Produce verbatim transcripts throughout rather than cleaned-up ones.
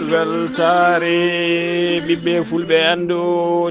Weltaare ɓiɓɓe fulɓe, anndu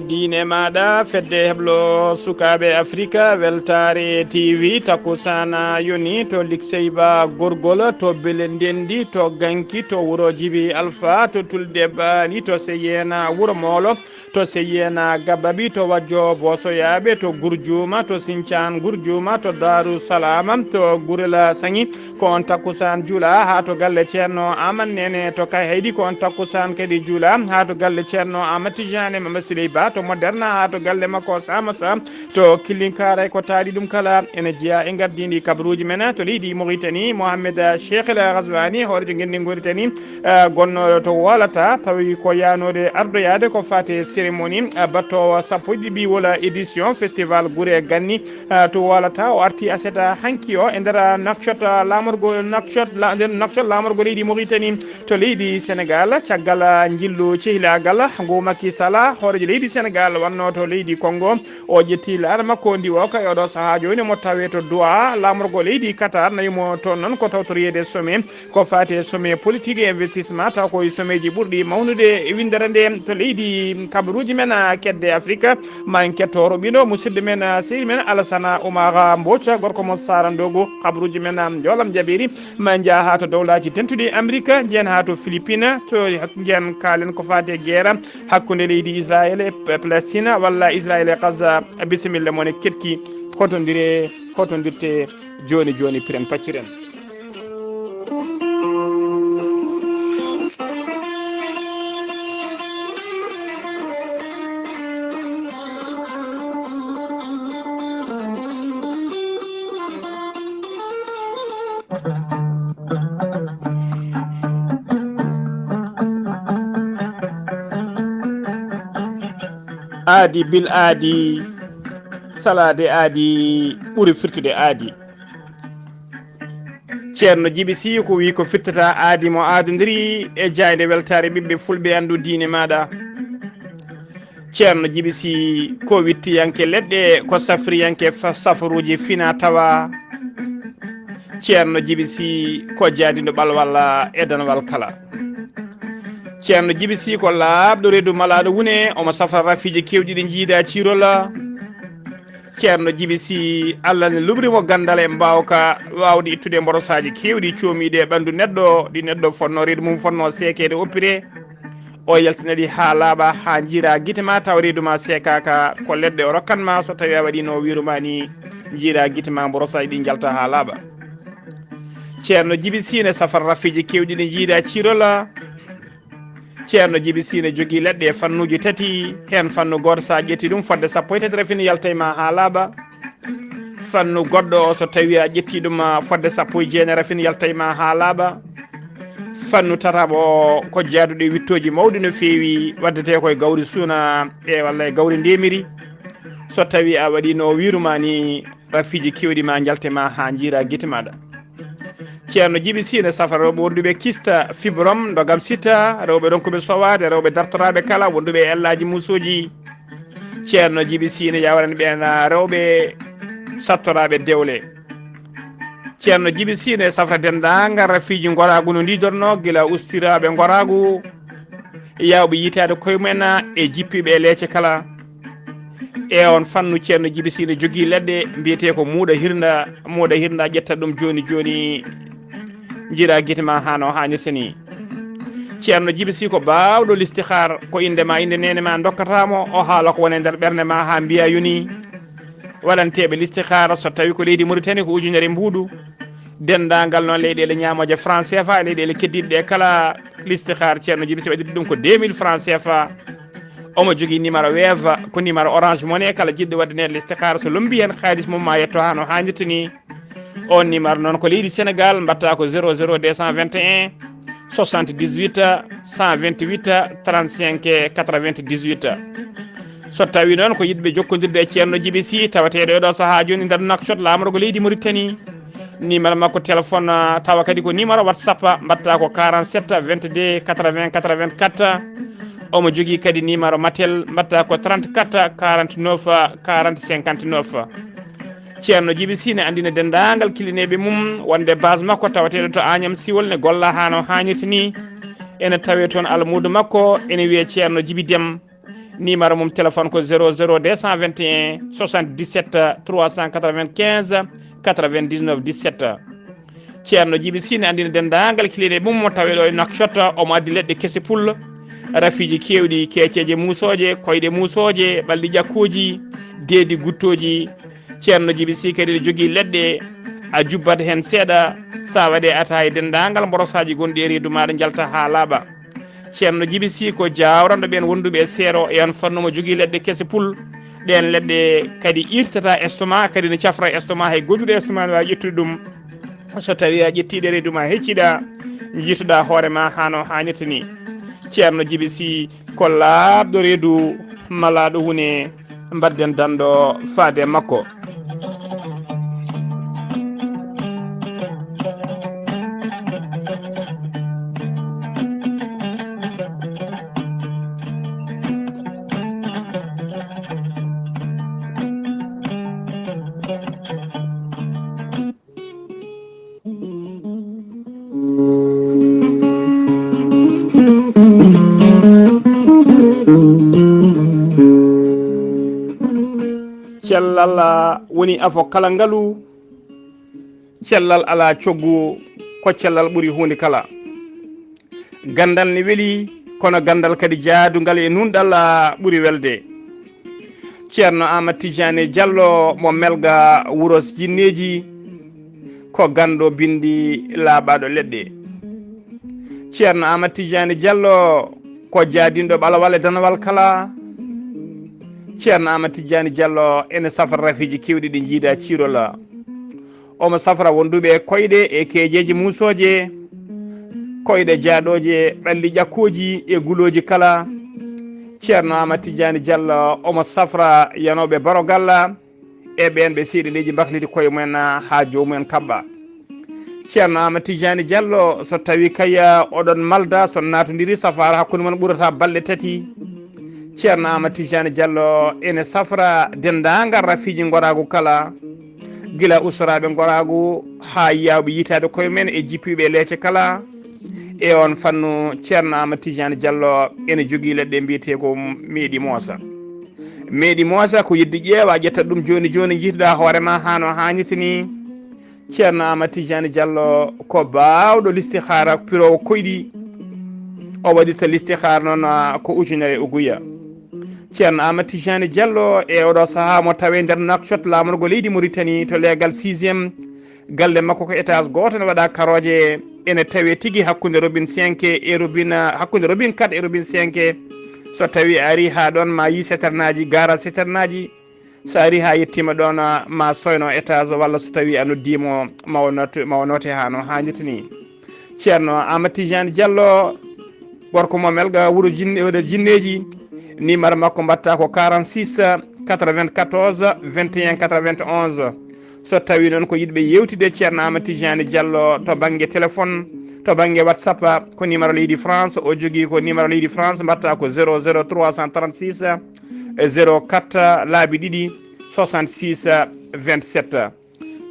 diine maaɗa, fedde heblo sukaaɓe Afrika, Weltaare T V, takkusaan yoni to Likseyba Gorgol, to Bele Ndendi, to Ganki, to Wuro Jibi Alfa, to Tulde Baali, to Seyena Wuro Moolo, to Seyena Gababi, to Wajjo Bosoyaaɓe, to Gurjuuma, to Sincaan Gurjuuma, to Daaru Salaama, to Gurel Saŋi. Ko on takkusaan juula haa to galle Ceerno Aman Nene to Kayhayɗi, ko on takkusaan kadi juula haa to galle Ceerno Aman Tijane Mama Siley Ba to Moderna, haa to galle makko Sama Sa to Killinkaara. Ko taari ɗum kala ene jeyaa e ngardiindi kabaruuji men to leydi Mauritanie. Mohamed Cheikh El Ghazouani, hooreejo ngenndi Mauritanie, eh, gonnooɗo to Walata, tawi ko yaanoode ardoyaade ko faati e cérémonie, eh, battoowo sappo e ɗiɗi wala édition festival Gure Ganni, eh, to Walata. O arti aset hanki o e nder, eh, Nouakchott, eh, laamorgo Nouakchott, la-, nder Nouakchott laamorgo leydi Mauritanie to leydi Sénégal. Caggal, eh, njillu cehilaagal ngu Macky Sall, hooreejo leydi Sénégal, wannoo to leydi Congo, o ƴetti laaɗe makko ndiwooka e oɗo sahaa jooni mo tawe to Doha, laamorgo leydi Qatar, nawi mo toon noon ko tawtoriyeede sommet ko faati e sommet politique et investissement, taw ko e sommetji ɓurɗi mawnude e winndere nde to leydi kabaruuji men, ah, kedde Afrika. Ma en ketto roɓindo musidɗo men, ah, sehil men Alassane Oumar Mbodj, gorko mo Sarandogo, kabaruuji men, ah, njoolam jaɓiri. Ma en njaa haa to Dowlaaji Dentuɗi Amerika, njehen haa to Philippines, to njehen kaalen ko faati e geera hakkunde leydi Israel e P-, Palestine, walla Israel e Gaza. Bisimilla mon e keɗki, hotondire, hotondirte jooni jooni, piren pacciren. Aadi bil aadi, salaade aadi ɓuri firtude aadi. Ceerno Jibi Sii ko wii ko firtata aadi mo aadondiri e jaaynde weltaare ɓiɓɓe fulɓe anndu diine maaɗa. Ceerno Jibi Sii ko wittiyanke leɗɗe, ko safriyanke fa-, safaruuji fina tawa. Ceerno Jibi Sii ko jaadindo ɓalwal e danwal kala. Ceerno Jibi Sii ko laaɓɗo reedu malaaɗo wune, omo safra rafiiji keewɗi ɗi njiida ciirola. Ceerno Jibi Sii, Allah ne luɓri mo ganndal e mbaawka waawde ittude mborosaaji keewɗi coomiiɗi e ɓanndu neɗɗo, ɗi neɗɗo fonnoo reedu mum fonnoo seekeede oppire. O yaltina ɗi haa laaɓa, haa njiira gite ma, taw reedu ma seekaaka. Ko leɗɗe o rokkan ma, so tawii a waɗiino wiiru ma ni, njiira gite ma, mborosaaji ɗi njalta haa laaɓa. Ceerno Jibi Sii ne safra rafiiji keewɗi ɗi njiida ciirola. Ceerno Jibi Sii ne jogii leɗɗe e fannuuji tati, heen fannu gooto, so a ƴetti ɗum, fodde sappo e tati rafin yalta e ma haa laaɓa. Fannu goɗɗo o, so tawii a ƴetti ɗum, a, fodde sappo e jeenayi rafin yalta e ma haa laaɓa. Fannu tataɓo o ko jaaduɗo e wittooji mawɗi no feewi, waddetee ko e gawri suuna e walla e gawri ndemiri. So tawii a waɗiino wiiru ma ni, rafiiji keewɗi ma njalta e ma haa njiira gite maaɗa. Ceerno Jibi Sii ne safra rewɓe wonduɓe kista, fibrom, ndogam sita, rewɓe ronkuɓe sowaade, rewɓe dartoraaɓe kala, wonduɓe e ellaaji muusooji. Ceerno Jibi Sii ne yawarani ɓeen, a, rewɓe sattoraaɓe dewle. Ceerno Jibi Sii ne safra denndaangal rafiiji ngoraagu no ndiidornoo, gila ustiraaɓe ngoraagu, yaawɓe yiytaade koye mumen e jippiiɓe e leece kala. E oon fannu, Ceerno Jibi Sii ne jogii leɗɗe mbiyetee ko muuɗa hirnda. Muuɗa hirnda, ƴetta ɗum jooni jooni, njiira gite ma haa no haanirta ni. Ceerno Jibi Sii ko baawɗo listixaar, ko innde ma, innde neene ma ndokkata mo, o haala ko woni e nder ɓernde ma haa mbiya yoni. Waɗanteeɓe listixaar, so tawii ko leydi Mauritanie, ko ujunere mbuuɗu. Denndaangal noon leyɗeele ñaamooje franc C F A, leyɗeele keddiiɗe ɗe kala, listixaar Ceerno Jibi Sii waɗirta ɗum ko deux mille franc C F A. Omo jogii numéro Wave, ko numéro Orange Money, kala jiɗɗo waɗde nde listixaar, so lombii heen kaalis mum, ma yetto haa no haanirta ni. On numéro noon ko leydi Sénégal, mbaɗta ko zéro zéro deux cent vingt et un, soixante-dix-huit, cent vingt-huit, trente-cinq, quatre-vingt-dix-huit. So tawii noon ko yiɗɓe jokkondirde e Ceerno Jibi Sii, tawateeɗo e ɗo sahaa jooni nder Nouakchott, laamorgo leydi Mauritanie, numéro makko téléphone, ah, tawa kadi ko numéro WhatsApp, mbaɗta ko quarante-sept, vingt-deux, quatre-vingts, quatre-vingt-quatre. Omo jogii kadi numéro Matel, mbaɗta ko trente-quatre quarante-neuf quarante cinquante-neuf. Ceerno Jibi Sy ne anndina denndaangal kilineeɓe mum wonde base makko tawateeɗo to Agnam Siwol ne golla haa no haanirta ni. Ene tawee toon almuudo makko ene wiyee Ceerno Jibi Dem. Numéro mum téléphone ko zéro zéro deux cent vingt et un soixante-dix-sept trois cent quatre-vingt-quinze quatre-vingt-dix-neuf dix-sept. Ceerno Jibi Sy ne anndina denndaangal kilineeɓe mum mo tawee ɗo e Nouakchott, omo addi leɗɗe kese pul, rafiiji keewɗi, keeceeje muusooje, koyɗe muusooje, ɓalli ƴakkooji, deedi guttooji. Ceerno Jibi Sy kadi ne jogii leɗɗe, a jubbat heen seeɗa, so a waɗii ataaya e denndaangal mborosaaji gonɗi e reedu maaɗa njalta haa laaɓa. Ceerno Jibi Sy ko jaawranɗo ɓeen wonduɓe e seero e oon fannu, omo jogii leɗɗe kese pul. Ɗeen leɗɗe kadi irtata estomac, kadi ne cafra estomac, hay goduɗo estomac ne waawi ƴettude ɗum. So tawii a ƴettii ɗe reedu ma, hecciɗa, njiituɗa hoore ma haa no haanirta ni. Ceerno Jibi Sy ko laaɓɗo reedu, malaaɗo huune, mbaɗden danɗo faade e makko. Cellal woni afo kala ngalu, cellal alaa coggu, ko cellal ɓuri huunde kala. Ganndal ne weli, kono ganndal kadi jaadungal e nunɗal ɓuri welde. Ceerno Aamadu Tijaani Jallo mo Melga wuro Jinneeji, ko ganndo binndi laaɓaaɗo leɗɗe. Ceerno Aamadu Tijaani Jallo ko jaadinɗo ɓalawal e danawal kala. Ceerno Aamadu Tijaani Jallo ene safra rafiiji keewɗi ɗi njiida ciirola. Omo safra wonduɓe e koyɗe e keejeeji muusooje, koyɗe jaaɗooje, ɓalli ƴakkooji e gulooji kala. Ceerno Aamadu Tijaani Jallo omo safra yanooɓe baro galla e ɓeen ɓe seyɗe leydi mbakliti koye mumen haa joomumen kaɓɓa. Ceerno Aamadu Tijaani Jallo, so tawii kay oɗon malda, so naatondiri safaara hakkunde mon ɓurata balɗe tati. Ceerno Aamadu Tijaani Jallo ene safra denndaangal rafiiji ngoraagu kala, gila ustoraaɓe ngoraagu haa yaawɓe yiytaade koye mumen e jippiiɓe e leece kala. E oon fannu, Ceerno Aamadu Tijaani Jallo ene jogii leɗɗe mbiyetee ko meeɗi moosa. Meeɗi moosa ko yeddi ƴeewa, ƴetta ɗum jooni jooni, njiituɗaa hoore ma haa no haanirta ni. Ceerno Aamadu Tijaani Jallo ko baawɗo listihaara, piroowo koyɗi. O waɗirta listihaara noon, ah, ko ujunere uguya. Ceerno Aamadu Tijaani Jallo e oɗo sahaa mo tawee nder Nouakchott, laamorgo leydi Mauritanie, to leegal sixième. Galle makko ko étage gooto, ne waɗa karooje, ene tawee tigi hakkunde robinet cinq e robinet, hakkunde robinet quatre e robinet cinq. So tawii a arii haa ɗoon, ma yii seternaaji, garage seternaaji. So arii haa yettiima ɗoon, ma sooyno étage, walla so tawii a noddii mo, ma o noot-, ma o noote haa no haanirta ni. Ceerno Aamadu Tijaani Jallo, gorko mo Melga, wuro Jinne-, wuro Jinneeji. Numéro makko mbaɗta ko quarante-six quatre-vingt-quatorze vingt et un quatre-vingt-onze. So tawii noon ko yiɗɓe yeewtidde Ceerno Aamadu Tijaani Jallo to bannge téléphone, to bannge WhatsApp, ko numéro leydi France o jogii, ko numéro leydi France mbaɗta ko zéro zéro trois cent trente-six zéro quatre laabi ɗiɗi soixante-six vingt-sept.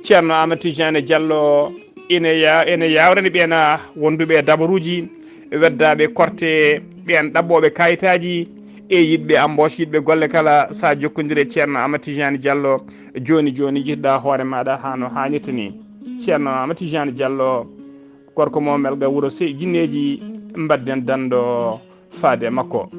Ceerno Aamadu Tijaani Jallo ene ya-, ene yaawrani ɓeen wonduɓe e dabaruuji, weddaaɓe korte, ɓeen ɗaɓɓooɓe kayitaaji e yiɗɓe embauche, yiɗɓe golle kala. So a jokkondire Ceerno Aamadu Tijaani Jallo jooni jooni, njiɗɗa hoore maaɗa haa no haanirta ni. Ceerno Aamadu Tijaani Jallo, gorko mo Melga wuro Se-, Jinneeji, mbaɗden danɗo faade e makko.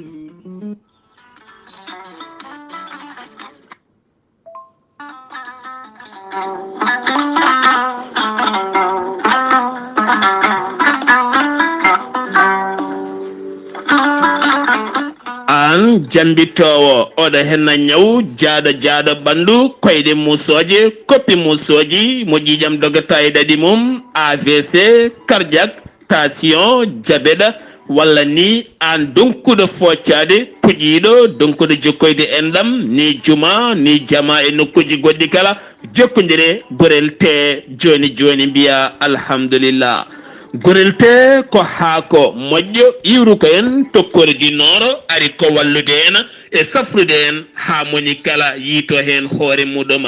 Aan jammbitoowo, oɗo henna ñaw jaaɗo jaaɗo ɓanndu, koyɗe muusooje, koppi muusooji, mo ƴiiƴam dogata e ɗaɗi mum, A V C, cardiaque, tension, jabeɗa, walla ni aan donkuɗo foocaade, puƴiiɗo, donkuɗo jokkoyde enɗam, ni juma, ni jama e nokkuuji goɗɗi kala, jokkondire gorel te jooni jooni, mbiya alhamdulillah. Gorel tee ko haako moƴƴo iwruko en tokkorji nooro, ari ko wallude en e safrude en haa moni kala yiito heen hoore muɗum.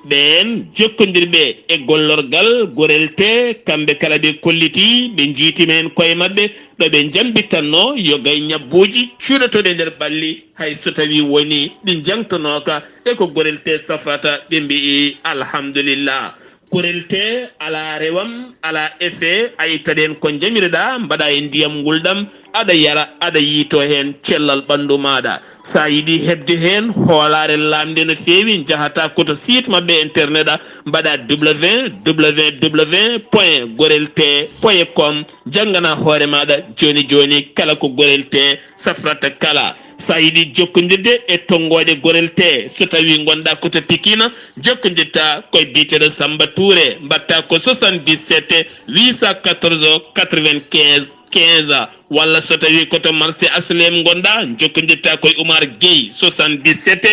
Ɓeen jokkondirɓe e gollorgal Gorel tee, kamɓe kala ɓe kollitii, ɓe njiytima heen koye maɓɓe ɗo ɓe njambitanno yo gay ñabbuuji cuuɗotooɗi e nder ɓalli, hay so tawii wonii ɗi njangtonooka e ko Gorel tee safrata, ɓe mbiyi alhamdulillah. Gorel tee alaa rewam, alaa effet, a ittat heen ko njamiroɗaa, mbaɗaa e ndiyam ngulɗam, aɗa yara, aɗa yiito heen cellal ɓanndu maaɗa. So a yiɗi heɓde heen hoolaare laamnde no feewi, njahataa ko to site maɓɓe internet, a mbaɗa www point gorel tee point com, njannganaa hoore maaɗa jooni jooni kala ko Gorel tee safrata kala. So a yiɗi jokkondirde e tonngooɗe Gorel tee, so tawii ngonɗaa ko to Pikine, jokkondirtaa ko e biyeteeɗo Samba Touré, mbaɗtaa ko soixante-dix-sept huit cent quatorze quatre-vingt-quinze quinze, walla so tawii ko to marché H L M ngonɗaa, jokkondirtaa ko e Oumar Gueye, soixante-dix-sept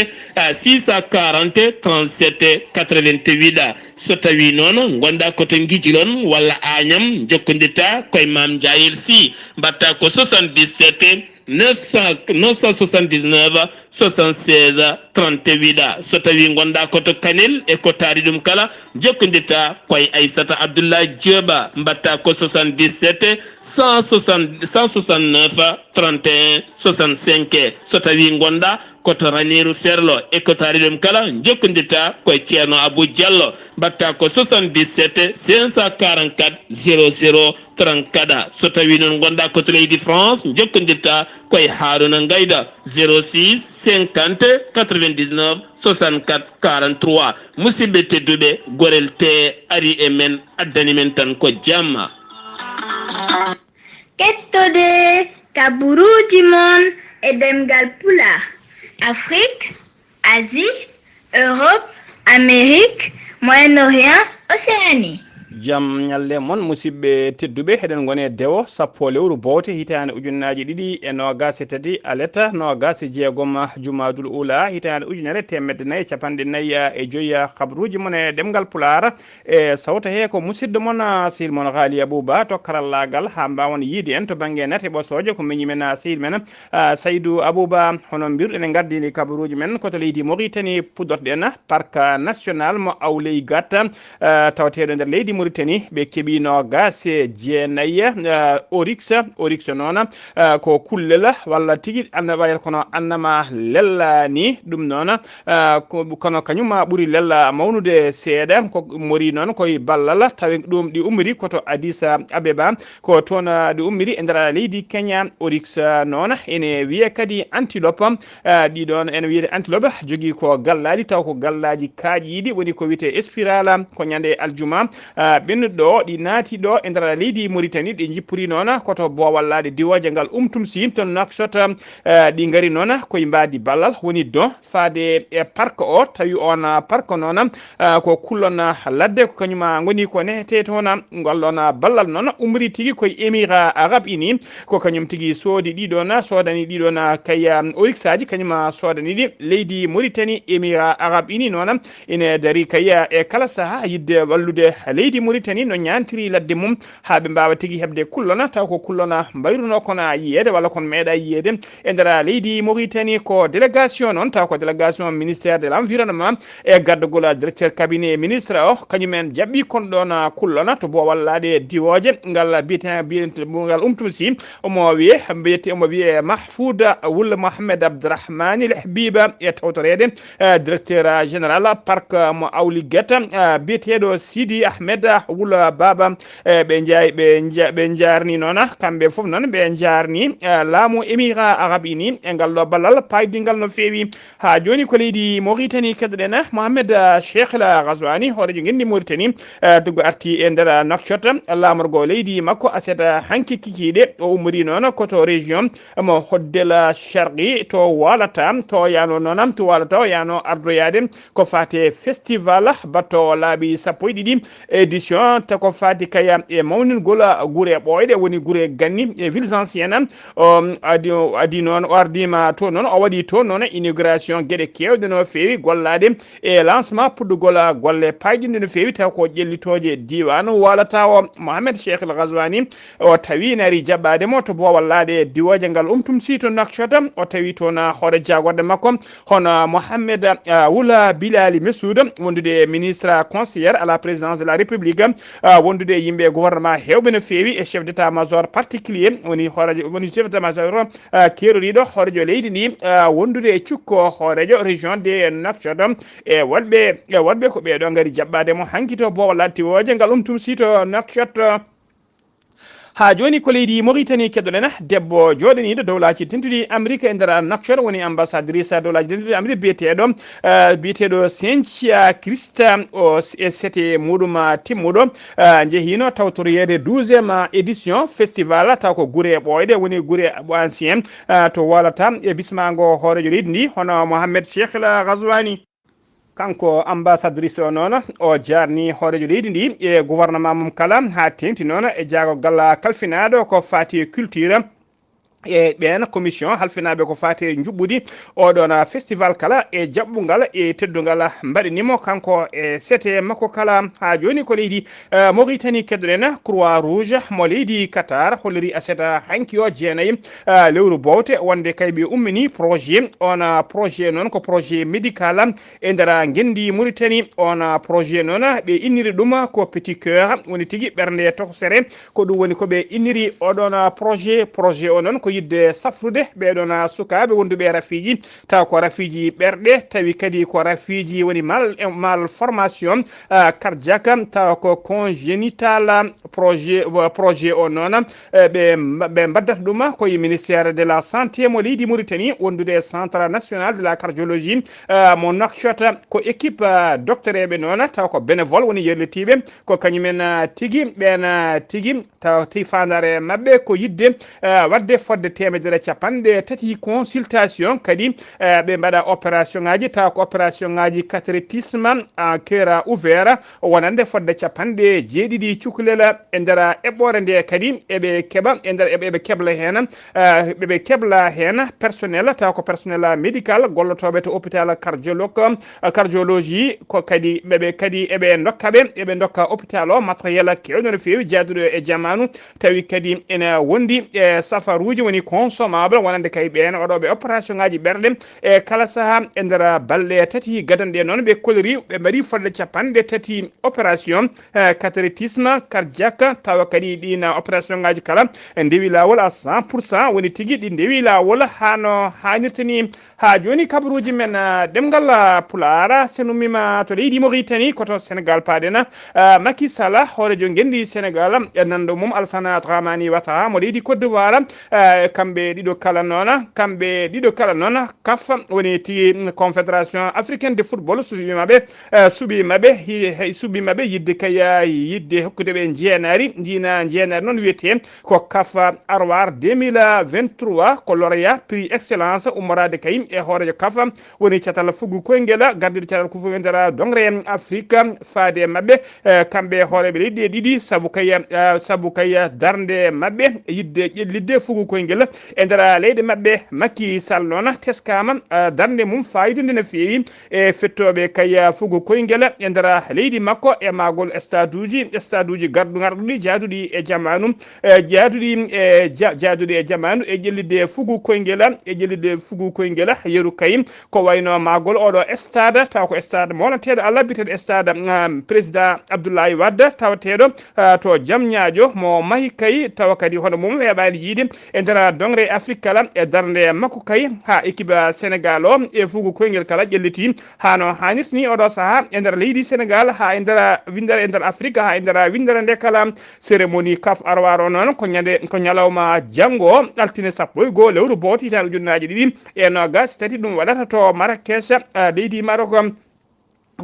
six cent quarante trente-sept quatre-vingt-huit. So tawii noon ngonɗaa ko to Ngijilon walla Agnam, jokkondirtaa ko e Mame Ndiayel Sy, mbaɗtaa ko soixante-dix-sept neuf cent, neuf cent soixante-dix-neuf soixante-seize trente-huit. So tawii ngonɗaa ko to Kanel e ko taari ɗum kala, jokkondirtaa ko e Aissata Abdoulaye Diop, mbaɗtaa ko soixante-dix-sept cent soixante, cent soixante-neuf trente et un soixante-cinq. So tawii ngonɗaa ko to Raneeru Ferlo e ko taari ɗum kala, jokkondirtaa ko e Ceerno Abou Diallo, mbaɗtaa ko soixante-dix-sept cinq cent quarante-quatre zéro zéro trente-quatre. So tawii noon ngonɗaa ko to leydi France, jokkondirtaa ko e Harouna Ngaïda, zéro six cinquante quatre-vingt-dix-neuf soixante-quatre quarante-trois. Musidɓe tedduɓe, Gorel tee ari e men, addani men tan ko jamma. Kettode kaburuuji mon e ɗemngal Pulaar, Afrik, Asie, Europe, Amérique, Moyen-Orient, Océanie. Jam ñalle mon, musidɓe tedduɓe. Eɗen ngoni e dewo sappo lewru bowte hitaande ujunnaaji ɗiɗi e noogaas e tati, aleta noogaas e jeegom Jumaadul Ula, hitaande ujunere teemedde nayi e capanɗe nayi e joyi. Kabaruuji mon e ɗemngal Pulaar, e sawto he ko musidɗo mon, ah, sehil mon Haali Abouba to karallaagal, haa mbaawon yiide en to bannge nate ɓosooje ko miñi men, ah, sehil men, ah, Saydou Abouba. Hono mbiruɗen, en ngardini kabaruuji men ko to leydi Mauritanie puɗɗorɗen, parc national mo Awley Gat, ah, tawateeɗo nder leydi Mauritanie. Ɓe keɓi noogaas e jeenayi, ah, oryx, oryx noon, ah, ko kullel walla tigi annama, wayata kono annama lella ni. Ɗum noon, ah, ko, kono kañum ɓuri lella mawnude seeɗa. Ko mori noon koye ballal, tawi ɗum ɗi ummiri ko to Addis Abeba, ko toon, ah, ɗi ummiri e nder leydi Kenya. Oryx, ah, noon ene wiye kadi antilope. Ah, ɗi ɗoon ene wiyete antilope, jogii ko gallaaji, taw ko gallaaji kaaƴiiɗi, woni ko wiyetee spiral. Ko ñande aljuma, ah, ɓennuɗo ɗo, ɗi naati ɗo e nder leydi Mauritanie, ɗi njippori noon ko to Boowal Laaɗe Diwooje ngal Umtumsi, to Nouakchott. Ah, ɗi ngari noon koye mbaadi ballal, woni ɗo faade e parc o, tawi oon, ah, parc noon, ah, ko kullon, ah, ladde, ko kañum, ah, ngoni ko nehetee toon. Ngal ɗoon, ah, ballal noon ummori tigi koye Émirats Arabes Unis, ko kañum tigi soodi ɗi ɗoon, soodani ɗi ɗoon, ah, kay, ah, oryxaaji, kañum, ah, soodani ɗi leydi Mauritanie. Émirats Arabes Unis noon ene darii kay, ah, e kala sahaa yiɗde wallude leydi Mauritanie no ñaantiri ladde mum, haa ɓe mbaawa tigi heɓde kullon, taw ko kullon mbayruno kono yiyeede walla kono meeɗa yiyeede e nder leydi Mauritanie. Ko délégation noon, taw ko délégation ministère de l'environnement e gardagol directeur cabinet ministre o, kañum en jaɓɓi kon ɗoon kullon to Boowal Laaɗe Diwooje ngal biyete, biyete ngal Umtumsi. Omo wiye, mbiyete, omo wiye Mahfoud Wul Mohamed Abdourahmani El Habiba e tawtoreede, eh, directeur général parc mo Awligeta, eh, biyeteeɗo Sidi Ahmed Wul Baba. Eh, ɓe njaay-, ɓe nja-, ɓe njaarni noon, kamɓe fof noon ɓe njaarni, eh, laamu Émirats Arabes Unis e ngal ɗo ballal paydingal no feewi. Haa jooni ko leydi Mauritanie keɗoɗen Mohamed, eh, Cheikh El Ghazouani, hooreejo ngenndi Mauritanie, eh, tuggo arti e nder Nouakchott, laamorgo leydi makko aset hanki kikiiɗe. O ummori noon ko to région mo Hoddel Sharqi, to Walata, to yano noon, to Walata o yano ardoyaade ko faate festival batto laabi sappo e ɗiɗi édition Sion, te ko faati kaya e mawningol gure ɓooyɗe, woni gure ganni e villes anciennes. O adi, o adi noon, o ardiima toon noon, o waɗi toon noon inauguration geɗe keewɗe no feewi gollaade e lancement puɗɗugol golle payɗinɗe no feewi, taw ko ƴellitooje diiwaan waalata o. Mohamed Cheikh El Ghazouani, o tawi ina ari jaɓɓaade mo to Boowal Laaɗe diwooje ngal Umtum Sii to Nouakchott. O tawi toon hoore jaagorɗe makko, hono Mohamed, ah, Wula Bilali Messoud, wondude ministre conseiller à la présidence de la République, ah, wondude e yimɓe gouvernement heewɓe no feewi, e chef d'état-major particulier, woni hooreejo, woni chef d'état-major, ah, keeroriiɗo hooreejo leydi ndi, ah, wondude e cukko hooreejo région de Nouakchott, e waɗɓe, e waɗɓe ko ɓeeɗo ngari jaɓɓaade mo hanki to Boowal Laaɗe diwooje ngal Umtum Sii to Nouakchott. Haa jooni ko leydi Mauritanie keɗoɗen, debbo jooɗaniiɗo Dowlaaji Dentuɗi Amerik e nder Nouakchott, woni ambassadrice Dowlaaji Dentuɗi Amerik biyeteeɗo, eh, biyeteeɗo Cynthia Christ, o s-, e sete muɗum, ah, timmuɗo, ah, njehiino tawtoroyeede douzième édition festival, taw ko gure ɓooyɗe, woni gure ancien, ah, to waalata e bismaango hooreejo leydi ndi, hono Mohamed Cheikh El Ghazouani. Kanko ambassadrice o noon, o jaarni hooreejo leydi ndi e gouvernement mum kala, haa teeŋti noon e jaagorgal kalfinaaɗo ko faati e culture, e ɓeen commission halfinaaɓe ko faati e njuɓɓudi oɗoon festival kala, e jaɓɓungal e teddungal mbaɗani mo kanko e sete makko kala. Haa jooni ko leydi, eh, Mauritanie keɗoɗen. Croix Rouge mo leydi Qatar holliri aset hanki o jeenayi, eh, lewru bowte wonde kay ɓe ummini projet. Oon, eh, projet noon ko projet médical e nder ngenndi Mauritanie. Oon, eh, projet noon ɓe inniri ɗum ko Petit Cœur, woni tigi ɓernde tokosere. Ko ɗum woni ko ɓe inniri oɗoon, eh, projet. Projet o noon ko yiɗde safrude ɓeeɗoon, eh, sukaaɓe wonduɓe e rafiiji, taw ko rafiiji ɓerɗe, tawi kadi ko rafiiji woni mal, eh, malformation, eh, cardiaque, taw ko congénital. Projet, projet o noon, eh, ɓe mba-, ɓe mbaddata ɗum ko e ministère de la santé mo leydi Mauritanie, wondude e Centre National de la Cardiologie, eh, mo Nouakchott. Ko équipe, eh, docteur eɓe noon, taw ko bénévole woni yerlitiiɓe, ko kañumen, eh, tigi, ɓeen, eh, tigi, taw ti faandaare maɓɓe ko yiɗde, eh, waɗde fodde teemedere capanɗe tati consultation, kadi, eh, ɓe mbaɗa opération ŋaaji, taw ko opération ŋaaji catétérisme en cœur ouvert, wonande fodde capanɗe jeeɗiɗi cukalel. E nder eɓɓoore nde kadi eɓe keɓa, e nder eɓe, eɓe kebla heen, eh, eɓe kebla heen personnel, taw ko personnel médical gollotooɓe to hôpital cardiologue, eh, cardiologie, ko kadi ɓeɓe kadi eɓe ndokka ɓe, eɓe ndokka hôpital o matériel keewɗo no feewi jaaduɗo e jamaanu, tawi kadi ene wondi e safaruuji woni consommable, wonande kay ɓeen waɗooɓe opération ŋaaji ɓerɗe e kala saha e nder balɗe tati gadanɗe noon ɓe kolori, ɓe mbaɗi fodde capanɗe tati opération, eh, catétérisme cardiaque, tawa kadi ɗiin opération ŋaaji kala ndewi laawol à cent pour cent, woni tigi ɗi ndewi laawol hano haanirta ni. Haa jooni kabaruuji men, eh, ɗemngal, eh, Pulaar, sen ummiima to leydi Mauritanie, ko to Sénégal paaɗen. Eh, Macky Sall, hooreejo ngenndi Sénégal, e nanndo mum Alassane Dramane Ouattara mo leydi Côte d'Ivoire, eh, kamɓe ɗiɗo kala noon, kamɓe ɗiɗo kala noon, CAF woni tigi Confédération Africaine de Football suɓii maɓɓe, eh, suɓii maɓɓe, hi-, hey, suɓii maɓɓe yiɗde kay, eh, yiɗde hokkude ɓe njeenaari, ndiina njeenaari noon wiyetee ko CAF Arwar deux mille vingt-trois, ko lauréat prix excellence ummoraade kay e hooreejo CAF woni catal fugu koyngel, gardiiɗo catal fugu koyngel nder doŋre Afrique, faade e maɓɓe, eh, kamɓe hooreeɓe leyɗe ɗiɗi, sabu kay, eh, sabu kay darnde maɓɓe yiɗde ƴellitde fugu koyngel e nder leyɗe maɓɓe. Macky Sall noon teskaama, eh, darnde mum faayidude no feewi e fettooɓe kay, eh, fugu koyngel e nder leydi makko e maagol staduuji, staduuji garɗu-, ngarɗuɗi jaaduɗi e jamaanu, eh, jaaduɗi, eh, ja-, jaaduɗi e jamaanu e ƴellitde fugu koyngel, e ƴellitde fugu koyngel yeru kay. Ko wayno maagol oɗo stade, taw ko stade mawnateeɗo Allah, biyeteeɗo stade, um, président Abdoulaye Wade, tawateeɗo, uh, to Diamniadio, mo mahi kay, tawa kadi hono mum weeɓaani yiide e nder doŋre Afrique kala, e darnde makko kay, haa équipe Sénégal o e fugu koyngel kala ƴelliti, haa no haanirta ni oɗo sahaa e nder leydi Sénégal, haa e nder winndere, e nder Afrique, haa e nder winndere nde kala. Cérémonie CAF Arwar o noon ko ñande, ko ñalawma janngo, altine sappo e goo lewru bowte hitaande ujunnaaje ɗiɗi e noogaas e tati, ɗum waɗata to Marrakech, ah, leydi Maroc.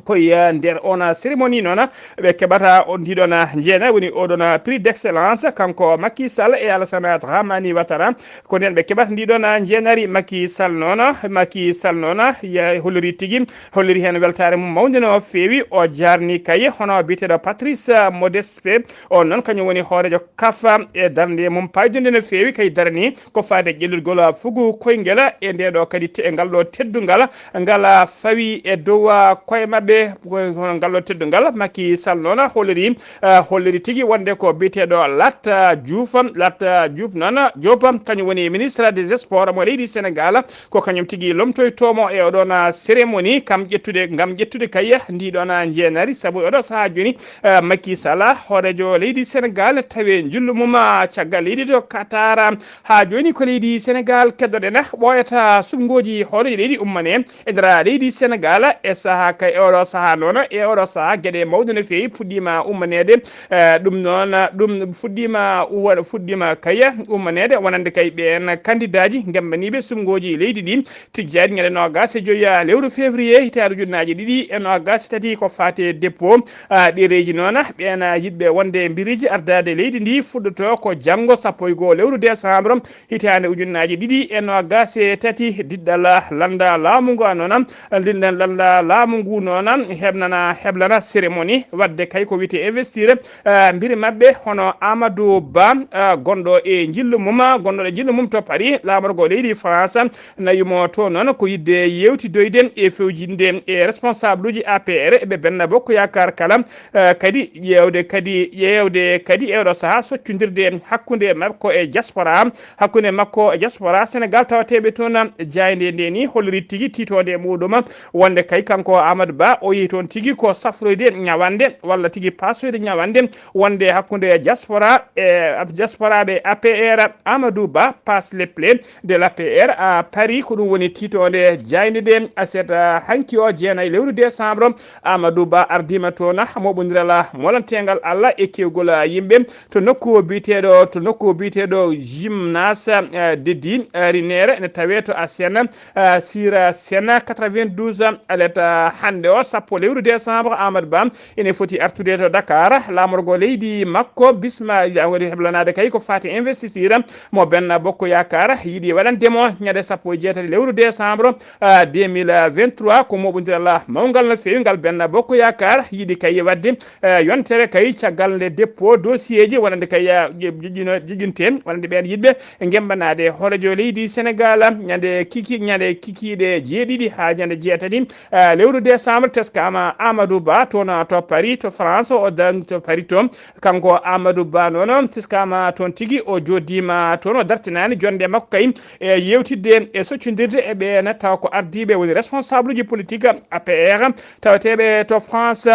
Koye nder on cérémonie noon ɓe keɓata on ndiɗon njeenaari, woni oɗon prix d'excellence, kanko Macky Sall e Alassane Dramane Ouattara. Ko nden ɓe keɓata ndiɗon njeenaari. Macky Sall noon, Macky Sall noon ya holliri tigi, holliri heen weltaare mum mawnde no feewi. O jarni kay hono biyeteeɗo Patrice Motsepe, on noon kañum woni hooreejo kafa e darnde mum paydunde no feewi, kay darani ko faade ƴellitgol fugu koyngel e nde ɗo kadi te-, e ngal ɗo teddungal ngal fawi e dow koye maɓɓe. Ko hono ngal ɗo teddungal Macky Sall noon holliri, eh, holliri tigi wonde ko biyeteeɗo Lat Diouf, Lat Diouf noon Diop, kañum woni ministre des sports mo leydi Sénégal, ko kañum tigi lomtoytoomo e oɗon cérémonie kam ƴettude, ngam ƴettude kay ndiɗon njeenaari, sabu e oɗo sahaa jooni, eh, Macky Sall, hooreejo leydi Sénégal, tawi njillu mum caggal leydi to Qatar. Haa jooni ko leydi Sénégal keddoɗen, ɓooyata suɓngooji hooreejo leydi ummane e nder leydi Sénégal e sahaa kay e oɗo sahaa noon, e oɗo sahaa geɗe mawɗe no feewi puɗɗiima ummaneede. Eh, ɗum noon, ɗum fuɗɗiima uwa-, fuɗɗiima kay ummaneede, wonande kay ɓeen kandidaaji ngembaniiɓe suɓngooji leydi ndi. Tijjaani ñande noogaas e joy lewru février hitaande ujunnaaje ɗiɗi e noogaas e tati ko faati e dépôt, ah, ɗereeji noon, ɓeen yiɗɓe wonde mbiriiji ardaade leydi ndi fuɗɗoto ko janngo sappo e goo lewru décembre hitaande ujunnaaje ɗiɗi e noogaas e tati. Diɗɗal lannda laamu ngu noon, lannda laamu ngu noon heblana, heblana cérémonie waɗde kay ko wiyetee investir, ah, mbiri maɓɓe hono Amadou Ba, ah, gonɗo e njillu mum, gonɗo e njillu mum to Paris, laamorgo leydi France. Nawi mo to noon ko yiɗde yeewtidoyde e fewjinde e responsable uji A P R e ɓe Benno Bokk Yaakaar kala, eh, kadi ƴeewde kadi, ƴeewde kadi e oɗo sahaa soccondirde hakkunde makko e diaspora, hakkunde makko e diaspora Sénégal tawateeɓe toon. Jaaynde nde ni holliri tigi tiitoonde muɗum wonde kay kanko Amadou Ba o yehi toon tigi ko safroyde ñawannde walla tigi paasoyde ñawannde wonde hakkunde diaspora e diasporaaɓe A P R. Amadou Ba passe le pli de l'A P R à Paris, ko ɗum woni tiitoonde jaaynde nde aset, ah, hanki o jeenayi lewru décembre. Amadou Ba ardiima toon moɓondiral molanteengal Allah e kewgol yimɓe to nokku biyeteeɗo, to nokku biyeteeɗo Gymnase, ah, Dedi, ah, Rinere, ene tawee to Assen, ah, Sira Sena quatre-vingt-douze. Aleta hannde o sappo lewru décembre, Amadou Ba ene foti artude to Dakar, laamorgo leydi makko bisma, waɗi heblanaade kay ko faati investiture mo Benno Bokk Yaakaar yiɗi waɗande mo ñande sappo e jeetati lewru décembre, ah, deux mille vingt-trois. Ko moɓondiral mawngal no feewi ngal Benno Bokk Yaakaar yiɗi kay waɗde, eh, yontere kay caggal nde dépôt dossier ji wonande kay, ah, joƴƴino-, joƴƴinte wonande ɓeen yiɗɓe ngembanaade hooreejo leydi Sénégal ñande kiki-, ñande kikiiɗe jeeɗiɗi haa ñande jeetati, eh, lewru décembre. Teskaama Amadou Ba toon to Paris, to France, o dan to Paris to. Kanko Amadou Ba noon teskaama toon tigi, o jooɗiima toon, o dartinaani jonnde makko kay e yeewtidde e soccondirde e ɓeen tawa ko ardiiɓe woni responsable uji politique A P R tawateeɓe to France.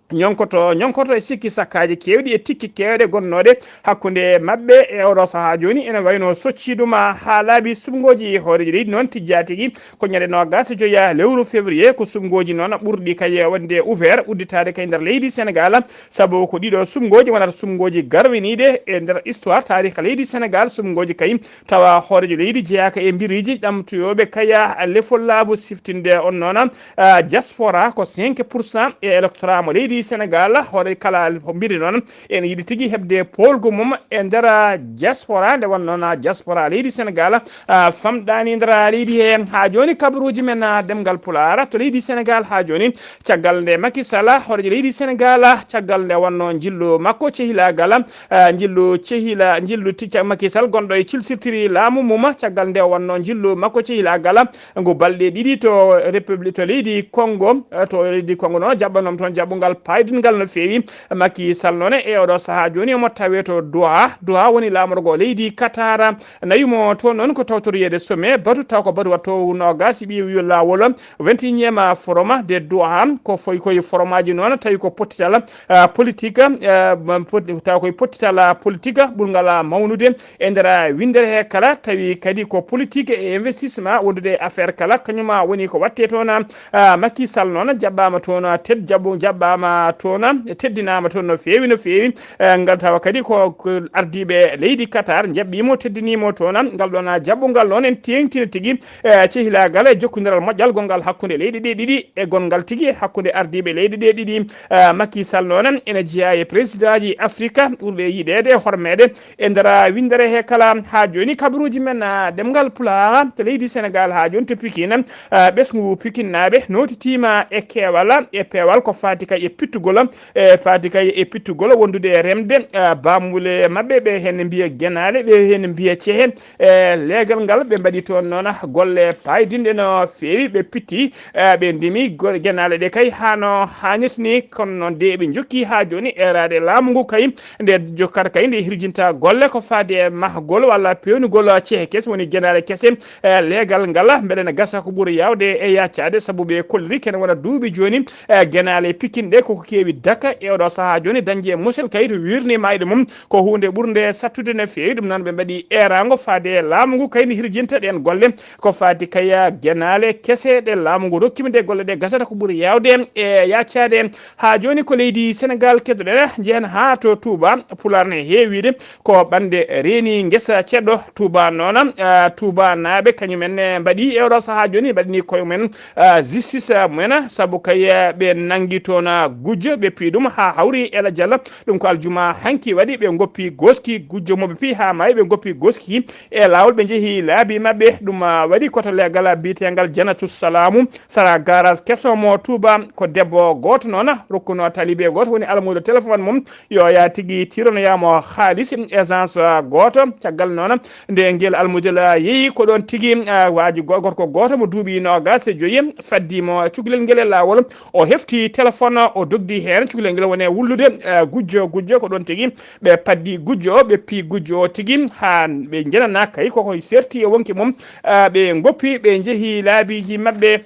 Ñonkoto, ñonkoto e sikki sakkaaji keewɗi e tikki keewɗe gonnooɗe hakkunde maɓɓe e oɗo sahaa jooni, ene wayno socciiduma haa laaɓi suɓngooji hooreejo leydi noon tijjaa tigi ko ñande noogaas e joya lewru février. Ko suɓngooji noon ɓurɗi kay wonde ouvert udditaade kay nder leydi Sénégal, sabu ko ɗiɗo suɓngooji wonata suɓngooji garwiniiɗe e nder histoire taarika leydi Sénégal. Suɓngooji kay tawa hooreejo leydi jeyaaka e mbiriiji ɗamtoyooɓe kay lefol laabu siftinde on noon, ah, diaspora ko cinq pour cent e électorat mo leydi Sénégal. Hoore kala mbiri noon ene yiɗi tigi heɓde poolgu mum e nder diaspora, nde wonnoo diaspora leydi Sénégal, ah, famɗaani nder leydi he. Haa jooni kabaruuji men, ah, ɗemngal Pulaar to leydi Sénégal haa jooni, caggal nde Macky Sall hooreejo leydi Sénégal, caggal nde wonnoo njillu makko cehilaagal, ah, njillu cehila-, njillu ti-, ca-, Macky Sall gonɗo e cilsirtiri laamu mum, caggal nde wonnoo njillu makko cehilaagal ngu balɗe ɗiɗi to République, to leydi Congo, eh, to leydi Congo noon jaɓɓanoom toon jaɓɓungal paydungal no feewi. Macky Sall noon e oɗo sahaa jooni omo tawee to Doha. Doha woni laamorgo leydi Qatar. Nawi mo toon noon ko tawtoriyeede sommet batu, taw ko batu watto noogaas ɓiye wiyo laawol vingt et unième forum de Doha. Ko foy koye foromaaji noon tawi ko pottital, ah, politique, ah, poti-, taw koye pottital, ah, politique ɓurngal, ah, mawnude e nder, ah, winndere he kala, tawi kadi ko politique e investissement wondude e affaire kala, kañum, ah, woni ko watte toon. Ah, Macky Sall noon jaɓɓaama toon, ah, ted jaɓɓo, jaɓɓaama toona, teddinaama toon no feewi, no feewi. Eh, ngal tawa kadi ko, ko ardiiɓe leydi Qatar njaɓɓiimo, teddiniimo toona. Ngal ɗoon jaɓɓungal noon en teeŋtina tigi, eh, cehilaagal e jokkondiral moƴƴal gonngal hakkunde leyɗe ɗe ɗiɗi e gonngal tigi hakkunde ardiiɓe leyɗe ɗe ɗiɗi. Eh, Macky Sall noon ene jeyaa e présidentji Afrika ɓurɓe yiɗeede e hormeede e nder winndere he kala. Haa jooni kabaruuji men, ah, ɗemngal Pulaar to leydi Senegaal haa jooni to Pikine, ah, ɓesngu Pikinnaaɓe nootitiima e keewal e peewal ko faati kay e pittugol, e faati kay e pittugol wondude e remde, ah, baamule maɓɓe, ɓe heen mbiya genaale, ɓe heen mbiya cehe. E leegal ngal ɓe mbaɗi toon noon golle paydinɗe no feewi, ɓe pitti, eh, ɓe ndimi go-, genaale ɗe kay haa no haanirta ni, kono noon de eɓe njokki haa jooni eeraade laamu ngu kay, nde jokkata kay nde hirjinta golle ko faade e mahgol walla peewnugol cehe kese, woni genaale kese. Eh, leegal ngal mbele ne gasa ko ɓuri yaawde e yaacaade, sabu ɓe kolliri kene wona duuɓi jooni, eh, genaale Pikin ɗe koko keewi daka e oɗo sahaa jooni dañde e musel kay to wirni maayɗo mum ko huunde ɓurnde sattude no feewi. Ɗum noon ɓe mbaɗi eeraango faade e laamu ngu kay nde hirjinta ɗeen golle. Ko faati kay genaale kese ɗe laamu ngu rokkima, ɗe golle ɗe gasata ko ɓuri yaawde e yaacaade. Haa jooni ko leydi Senegaal keddoɗen, njehen haa to Touba. Pulaar ne heewiide ko ɓannde reeni ngesa ceddo Touba noon. Ah, Touba naaɓe kañum en ne mbaɗi e oɗo sahaa jooni, mbaɗani koye mumen, ah, justice, ah, mumen, sabu kay, ah, ɓe nanngi toon, ah, gujjo, ɓe pii ɗum haa hawri Ela Jalla. Ɗum ko aljuma hanki waɗi, ɓe ngoppi gooski gujjo mo ɓe pii haa maayi, ɓe ngoppi gooski e laawol, ɓe njehi laabi maɓɓe. Ɗum, ah, waɗi ko to leegal biyeteegal Janatu Salaamu, sara garage keso mo Touba. Ko debbo gooto noon rokkuno talibe gooto, woni almuudo téléphone mum, yo yaa tigi tironoyaamo haalis, essence, ah, gooto. Caggal noon, nde ngel almudel, ah, yehi, ko ɗoon tigi, ah, waaji go-, gorko gooto mo duuɓi noogaas e joyi faddi mo cukalel ngel e laawol. O hefti téléphone, o dogdi heen, cukalel ngel woni e wullude, ah, gujjo, gujjo, ko ɗoon tigi ɓe paddi gujjo o, ɓe pii gujjo o tigi haa ɓe njenana kay koko serti e wonki mum, ah, ɓe ngoppi, ɓe njehi laabiiji maɓɓe.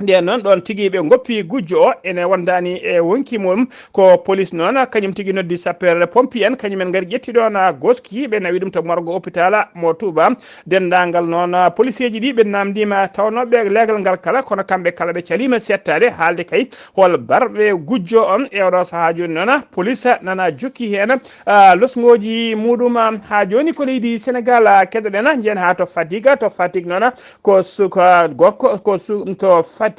Nden noon, ɗoon tigi ɓe ngoppi gujjo o, ene wondaani e wonki mum. Ko police noon, kañum tigi noddi sapeur pompier en, kañum en ngari ƴetti ɗoon, ah, gooski, ɓe nawi ɗum to morgue hôpital mo Touba. Denndaangal noon, ah, policeeji ɗi ɓe naamndiima tawnooɓe leegal ngal kala, kono kamɓe kala ɓe caliima seettaade haalde kay hol barɓe gujjo on. E oɗo sahaa jooni noon, police nana jokki heen, ah, losngooji muɗum. Haa jooni ko leydi Senegaal, ah, keɗoɗen, njehen haa to Fatick. To Fatick noon, ko suka gorko, ko su-, to Fatick,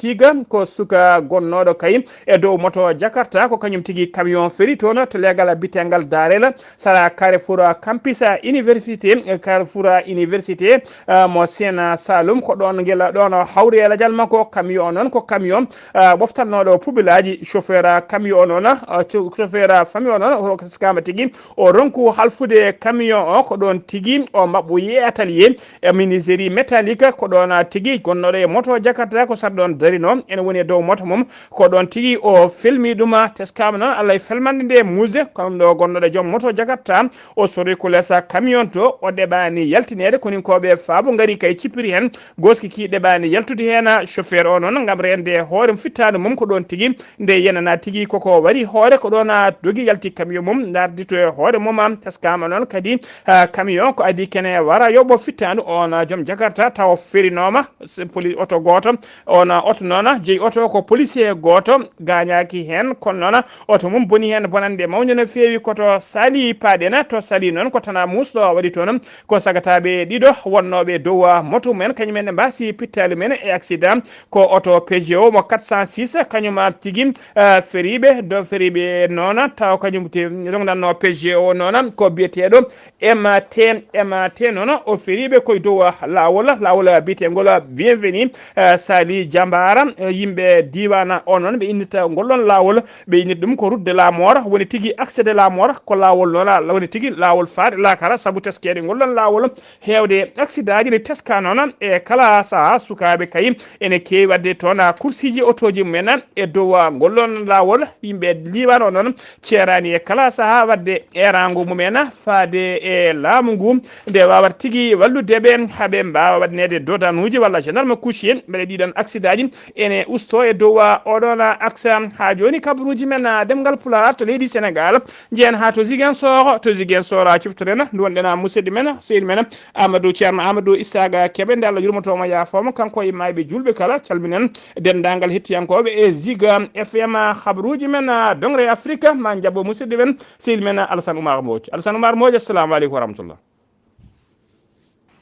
ko suka gonnooɗo kay e dow moto Jakarta, ko kañum tigi camion feri toon to leegal bitengal Darel, sara Carrefour Campus Université, Carrefour Université, ah, mo Sena Saloum, ko ɗoon ngel ɗoon hawri e lajal makko. Camion o noon ko camion, ah, ɓoftannooɗo pubelaaji. Chauffeur camion o noon, ah, cho-, chauffeur camion o noon, o teskaama tigi, o ronku halfude camion o, ko ɗoon tigi o maɓɓoyi e atelier e menuiserie métallique, ko ɗoon tigi gonnooɗo e moto Jakarta ko sar ɗoon darinoo, ene woni e dow moto mum, ko ɗoon tigi o felmi ɗum. Teskaama noon, Allah e felmande nde muuse, ko ɗum ɗo gonnooɗo joom moto Jakarta, o sori ko lesa camion to, o ɗeɓaani yaltineede, koninkooɓe faabo ngari kay cippiri heen, gooski ki ɗeɓaani yaltude heen. Chauffeur o noon, ngam reende hoore mum fittaandu mum, ko ɗoon tigi nde yenana tigi koko wari hoore, ko ɗoon dogi yalti camion mum, ndardi to e hoore mum. Teskaama noon kadi, ah, camion ko adii kene wara yoɓo fittaandu on, ah, joom Jakarta tawa ferinooma, se poli-, oto gooto, on, ah, oto noon jeyi oto ko policier gooto gaañaaki heen, kono noon oto mum boni heen bonannde mawnde no feewi. Ko to Saly paaɗen, to Saly noon ko tana muusɗo waɗi toon, ko sagataaɓe ɗiɗo wonnooɓe dow, ah, moto mumen, kañum en mbaasi pittaali mumen e accident. Ko oto Peugeot mo quatre cent six, kañum tigi, ah, feriiɓe, do feriiɓe noon, taw kañum te-, rongdanno Peugeot o noon, ko biyeteeɗo M T, M T noon, o feriiɓe koye dow laawol, laawol biyeteengol Bienvenue, ah, Saly Jambaara, ah, yimɓe diiwaan o noon, ɓe innita ngol ɗoon laawol, ɓe innita ɗum ko route de la mort, woni tigi accès de la mort, ko laawol noon, woni tigi laawol faade laakara, sabu teskeede ngol ɗoon laawol, heewde accident ji ne teska noon e kala sahaa. Sukaaɓe kay ene keewi waɗde toon kursiiji otooji mumen e dow ngol ɗoon laawol. Yimɓe liiwaan o noon ceeraani e kala sahaa waɗde eeraango mumen faade e laamu ngu, nde waawata tigi wallude ɓe haa ɓe mbaawa waɗneede dodanuuji walla gendarme couché. Mbele ɗiɗon accident ji Ene usto e dow oɗon aksa. Haa jooni, kabaruuji men, ah, ɗemngal Pulaar to leydi Senegaal, njehen haa to Ziguinchor. To Ziguinchor, ah, ciftoren, nduwonɗen, ah, musidɗo men, sehil men, Amadou, Ceerno Amadou Isaaga Kebe, nde Allah yurmoto mo, yaafoo mo, kanko e maayɓe juulɓe kala. Calminen denndaangal hettiyankooɓe e Ziga F M, ah, kabaruuji men, ah, Dongre Afrik, ma njabbo musidɗo men, sehil men, ah, Alassane Oumar Mbodj. Alassane Oumar Mbodj, assalamu aleykum wa rahmatullah.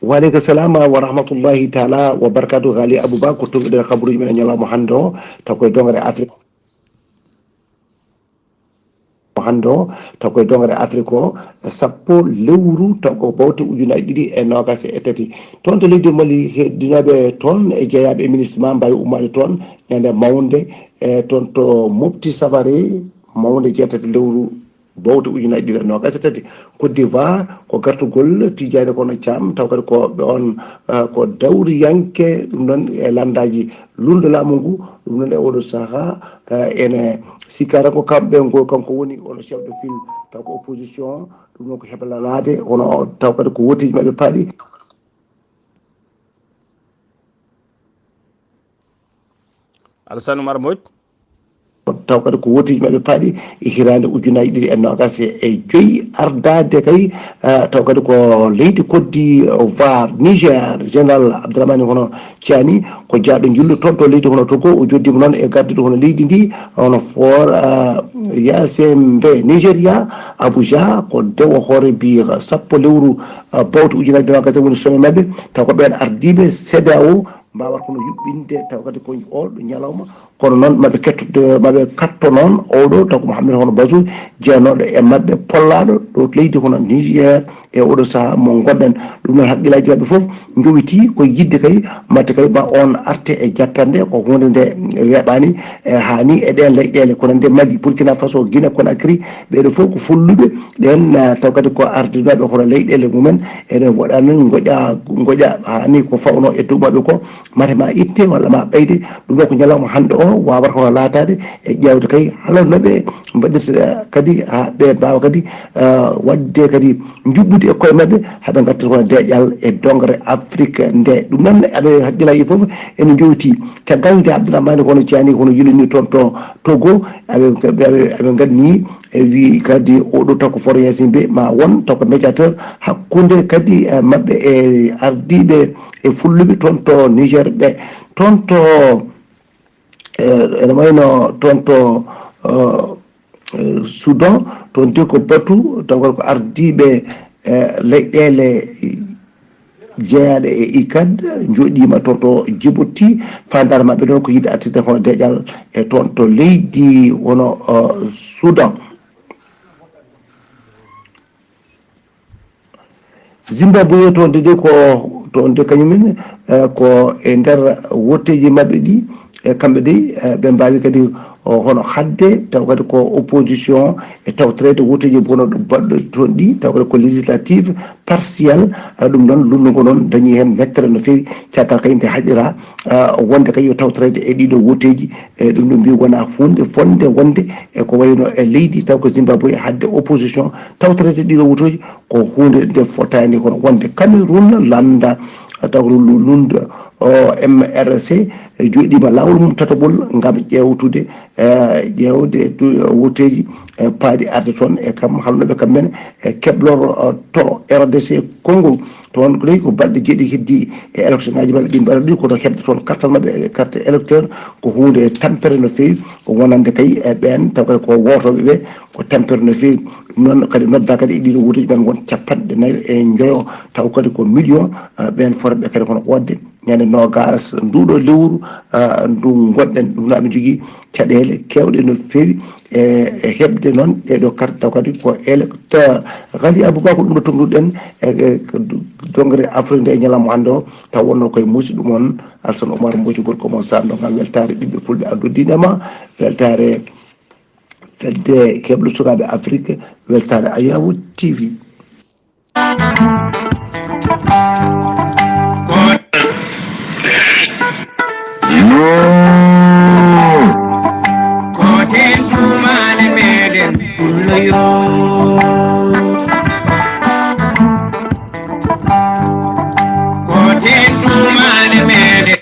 Wa aleykum salam wa rahmatullahi taala wa barakatuh. Ghali Abouba, ko tonngirɗen kabaruuji men e ñalawma hannde o, taw koye Dongre Afrik. Hannde o, taw koye Dongre Afrik o, sappo lewru, taw ko bawte ujunaaji ɗiɗi e noogaas e tati. Toon to leydi Mali, heddinooɓe toon e jeyaaɓe e ministre ma mbaawi ummaade toon, ñande mawnde, e toon to Mopti Sabare, mawnde jeetati lewru bawte ujunaaji ɗiɗi e noogaas e tati. Côte d'Ivoire, ko gartugol Tijaani Kono Caam, taw kadi ko ɓe on, eh, ko dawriyanke, ɗum noon e lanndaaji luulndo laamu ngu, ɗum noon e oɗo sahaa, eh, ene sikka tan ko kamɓe ngo, kanko woni ono chef de file, taw ko opposition, ɗum noon ko heblanaade, kono taw kadi ko woteeji maɓɓe paaɗi. Alassane Oumar Mbodj. Taw kadi ko woteeji maɓɓe paaɗi e hitaande ujunaaji ɗiɗi e noogaas e joy. Ardaade kay, ah, taw kadi ko leydi Côte d'Ivoire, Niger, Général Abdourahmane Kono Tiani, ko jaaɗo njillu toon to leydi hono Togo. O joddiima noon e gardiiɗo hono leydi ndi, hono for, ah, Yasembe, Nigeria, Abuja, ko dewo hoore biyeeɗo sappo lewru, ah, bawte ujunaaji noogaas e woni sommet maɓɓe. Taw ko ɓeen ardiiɓe CEDEAO mbaawata kono yuɓɓinde, taw kadi ko oo ɗo ñalawma. Kono noon, maɓe kettude, maɓe katto noon, oo ɗo, taw ko Mohamed hono Bazoum, jeyanooɗo e maɓɓe, pollaaɗo ɗo leydi hono Niger, e oo ɗo sahaa mo ngonɗen. Ɗum noon, hakkillaaji maɓɓe fof njowitii ko yiɗde kay, mbaɗte kay, ma on arte e jappernde, ko huunde nde weeɓaani, e haani e ɗeen leyɗeele, kono nde Mali, Burkina Faso, Guinée Conakry, ɓee ɗo fof ko folluɓe, ɗeen, ah, taw kadi ko ardinooɓe hono leyɗeele mumen, eɗen waɗa noon ngoƴa, ngoƴa, haani ko fawnoo e dow maɓɓe ko, mate ma itte walla ma ɓeyde. Ɗum ɗo ko ñalawma hannde o waawata kono laataade e ƴeewde kay haalooɓe no ɓe mbaɗirta kadi haa ɓe mbaawa kadi, ah, waɗde kadi njuɓɓudi e koye maɓɓe, haa ɓe ngartira kono deeƴal e Dongre Afrik nde. Ɗum noon, aɓe hakkillaaji fof ene njowti. Caggal nde Abdourahmane Kono Tiani kono yilini toon to Togo, aɓe, aɓe, aɓe nganni e wi kadi oɗo taw ko Faure Gnassingbé ma won taw ko médiateur hakkunde kadi, eh, maɓɓe e ardiiɓe e fulluɓe toon to Niger ɓe. Toon to, eh, ene wayno toon to, eh, eh, Soudan, toon te ko batu taw ko ardiiɓe, eh, leyɗeele jeyaaɗe e IGAD, njooɗiima toon to Djibouti. Faandaare maɓɓe ɗo ko yiɗde artirde hono deeƴal e toon to leydi wono, eh, Soudan. Zimbabwe toon de, de ko toon de kañumen, eh, ko e nder wotteeji maɓɓe ɗi, e kamɓe de, eh, ɓe mbaawi kadi, o, hono haɗde, taw kadi ko opposition e tawtoreede wotteeji bono ɗo baɗɗo toon ɗi, taw kadi ko législative partielle, eh, ɗum noon lunndu ngu noon dañi heen mettere no feewi, caggal kadi nde haɗira, eh, wonde kadi yo tawtoreede e ɗiɗo wotteeji, e ɗum ɗo mbi wona huunde fonde wonde e ko wayno e leydi taw ko Zimbabwe haɗde opposition tawtoreede ɗiɗo wotteeji, ko huunde nde fotaani kono wonde Cameroun lannda taw ko lu-, lunda o M R C jooɗiima laawol mum tataɓol ngam ƴeewtude, eh, ƴeewde du-, wotteeji, eh, paaɗi arde toon e kam halluɓe kamɓe ne, eh, keblor, eh, to R D C Congo. Toon ko ɗi ko balɗe jeeɗi heddi e élection ngaji maɓɓe ɗi mbaɗa ɗi kono heɓde toon carte maɓɓe, carte électeur ko huunde tampere no feewi, ko wonande kay e ɓeen taw kadi ko wootooɓe ɓe ko tampere no feewi. Ɗum noon kadi nodda kadi e ɗiɗo wotteeji men won capanɗe nayi e njoyo, taw kadi ko million, ah, ɓeen fotɓe kadi kono ɓoodde ñande noogaas nduɗo lewru, ah, ndu ngonɗen. Ɗum noon aɓe njogii caɗeele keewɗe no feewi e, e heɓde noon ɗee ɗoo carte taw kadi ko électeur. Ghali Abouba, ko ɗum ɗo tongtuɗen e, e, Dongre Afrik nde e ñalawma hannde o, taw wonno koye musidɗo mon Alassane Oumar Mbodj, gorko mon Sarr, ngal weltaare ɓiɓɓe fulɓe a noddiima, weltaare fedde keɓlo sukaaɓe Afrik, weltaare Ayawu T V. Kooten tuumaale meɗen pullo yo. Kooten tuumaale meɗen.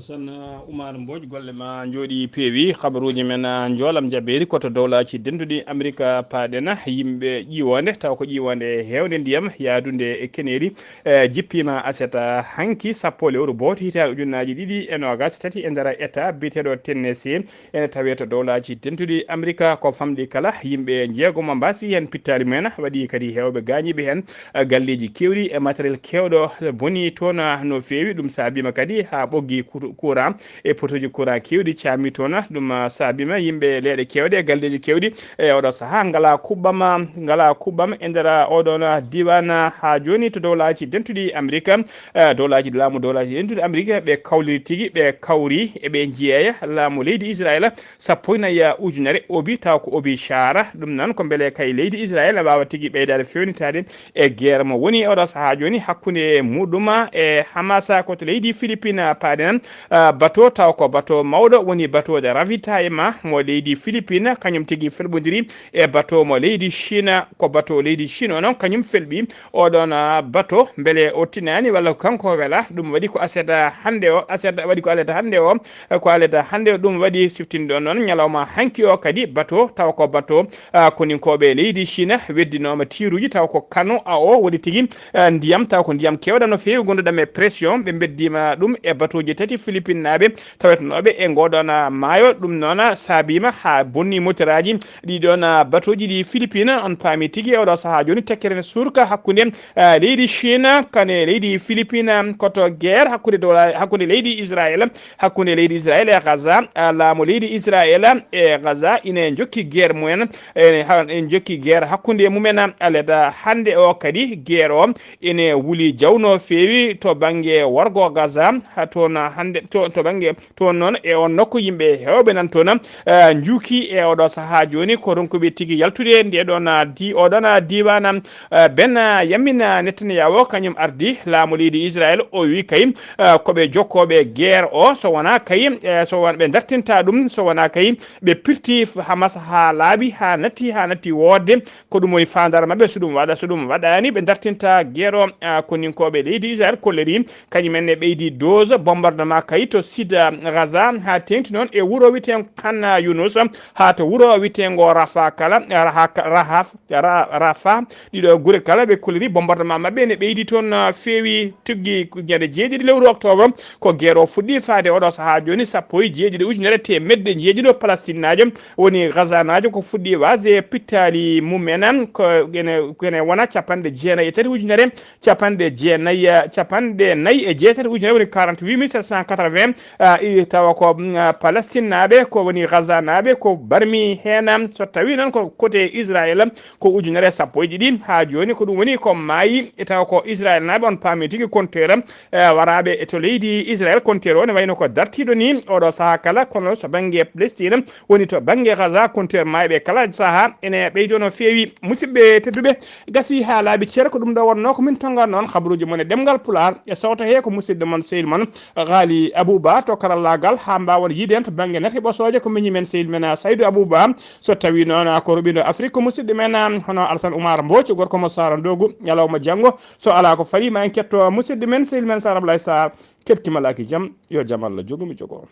San Umar Mbodj, golle ma njooɗi peewi. Habaruuji men, ah, njoolam jabeeri ko to dowlaaji dentuɗi Amerika paaɗen. Yimɓe ƴiwonde, taw ko ƴiwonde heewnde ndiyam yaadunde e keneeli, eh, jippiima aset hanki sappo lewru bowti hitaande ujunnaaji ɗiɗi e noogaas e tati e nder État biyeteeɗo Tennessee. Ene tawee to dowlaaji dentuɗi Amerika ko famɗi kala, yimɓe njeegomo mbaasi heen pittaali mumen, waɗi kadi heewɓe gaañiiɓe heen, eh, galleeji keewɗi e matériel keewɗo boni toon, ah, no feewi. Ɗum saabiima kadi haa ɓoggi ku-, courant e potooji courant keewɗi caami toon. Ɗum, ah, saabiima yimɓe leeɗe keewɗe e galleeji keewɗi e oɗo sahaa ngalaa kuɓɓam, ngalaa kuɓɓam e nder oɗoon diiwaan haa jooni to dowlaaji dentuɗi Amerika. Eh, dowlaaji, laamu dowlaaji dentuɗi Amerika ɓe kawliri tigi, ɓe kawri e ɓe njeeya laamu leydi Israel sappo e nayi ujunere obi, taw ko obi caara. Ɗum noon ko mbele kay leydi Israel waawa tigi ɓeydaade feewnitaade e guerre mo woni e oɗo sahaa jooni hakkunde muɗum e Hamas ko to leydi Philippines paaɗen. Ah, bateau taw ko bateau mawɗo woni bateau de ravitaillement mo leydi Philippines, kañum tigi felɓondiri e bateau mo leydi Chine. Ko bateau leydi Chine o noon kañum felɓi oɗon, ah, bateau mbele o tinaani walla ko kanko o wela. Ɗum waɗi ko aset hannde o, aset waɗi ko alet hannde o, eh, ko alet hannde o. Ɗum waɗi siftinɗo noon ñalawma hanki o kadi bateau taw ko bateau, ah, koninkooɓe leydi Chine weddinooma tiiruuji taw ko kano a o woni tigi, ah, ndiyam taw ko ndiyam keewɗam no feewi ngonduɗam e pression. Ɓe mbeddiima ɗum e batooji tati Philippines naaɓe tawetnooɓe e ngoɗon, ah, maayo. Ɗum noon, ah, saabiima haa bonni moteraaji ɗiɗon, ah, batooji ɗi Philippines. On paami tigi e oɗo sahaa jooni tekkere ne surka hakkunde, ah, leydi Chine kane leydi Philippines, ah, koto guerre hakkunde dowla, hakkunde leydi Israel, hakkunde leydi Israel e Gaza. Ah, laamu leydi Israel e Gaza ine njokki guerre mumen, ene ha-, ene njokki guerre hakkunde mumen. Aleda hannde o kadi guerre o ene wuli jaw no feewi to bannge worgo Gaza, ha toon hannde to, to bannge toon noon e on nokku yimɓe heewɓe nan toon, eh, njuuki e oɗo sahaa jooni ko ronkuɓe tigi yaltude nde ɗon, ah, di-, oɗon, ah, diiwaan, ah, ben, ah, Yamin, ah, Netanyahu kañum ardi laamu leydi Israel o wi kay, ah, ko ɓe jokkooɓe guerre o so wonaa kay, eh, so won ɓe dartinta ɗum so wonaa kay ɓe pirti f-, Hamas haa laaɓi haa natti haa natti woodde. Ko ɗum woni faandaare maɓɓe, so ɗum waɗa, so ɗum waɗaani, ɓe dartinta guerre o, ah, koninkooɓe leydi Israel kolliri. Kañum en ne ɓeydi dose bombardement kay to sud, ah, Gaza, haa teeŋti noon e wuro wiyeteengo Khan Yunus, haa to wuro wiyeteengo Rafa kala, Raha-, Raha-, Ra-, Rafa. Ɗiɗo gure kala ɓe kolliri bombardement maɓɓe ne ɓeydi toon, ah, feewi tuggi ñande jeeɗiɗi lewru octobre. Ko guerre o fuɗɗi faade oɗo sahaa jooni, sappo e jeeɗiɗi ujunere teemedde jeeɗiɗo Palestinnaajo woni Gazanaajo ko fuɗɗi waasde pittaali mum en, ko ene, ko ene wona capanɗe jeenayi e tati ujunere, capanɗe jeenayi, capanɗe nayi e jeetati ujunere woni quarante-huit mille sept cent quatre-vingts, ah, i, tawa ko, mm, ah, Palestinnaaɓe, ko woni Gazanaaɓe, ko barmi heen, so tawi noon ko côté Israël, ko ujunere sappo e ɗiɗi haa jooni, ko ɗum woni ko maayi, e tawa ko Israël naaɓe on paami tigi compteur, eh, waraaɓe e to leydi Israël, compteur o ne wayno ko dartiiɗo ni oɗo sahaa kala, kono so bannge Palestine woni to bannge Gaza, compteur maayɓe kala sahaa ene ɓeydo no feewi. Musidɓe tedduɓe, gasi haa laaɓi cer ko ɗum ɗo wonnoo ko min tonngannoo on habaruuji mon e ɗemngal Pulaar e sawto hee ko musidɗo mon sehil mon Ghali Abouba to karallaagal haa mbaawon yiide en to bannge nate ɓosooje ko miñi men sehil men Saydou Abouba. So tawii noon ko ruɓindo Afrik ko musidɗo men, um, hono Alassane Oumar Mbodj, gorko mo Sara Ndogu, ñalawma janngo. So alaa ko farii ma en ketto musidɗo men sehil men Sara Ablaye Sarr, keɗki malaaki jam, yo jam Allah jogo mi jogo.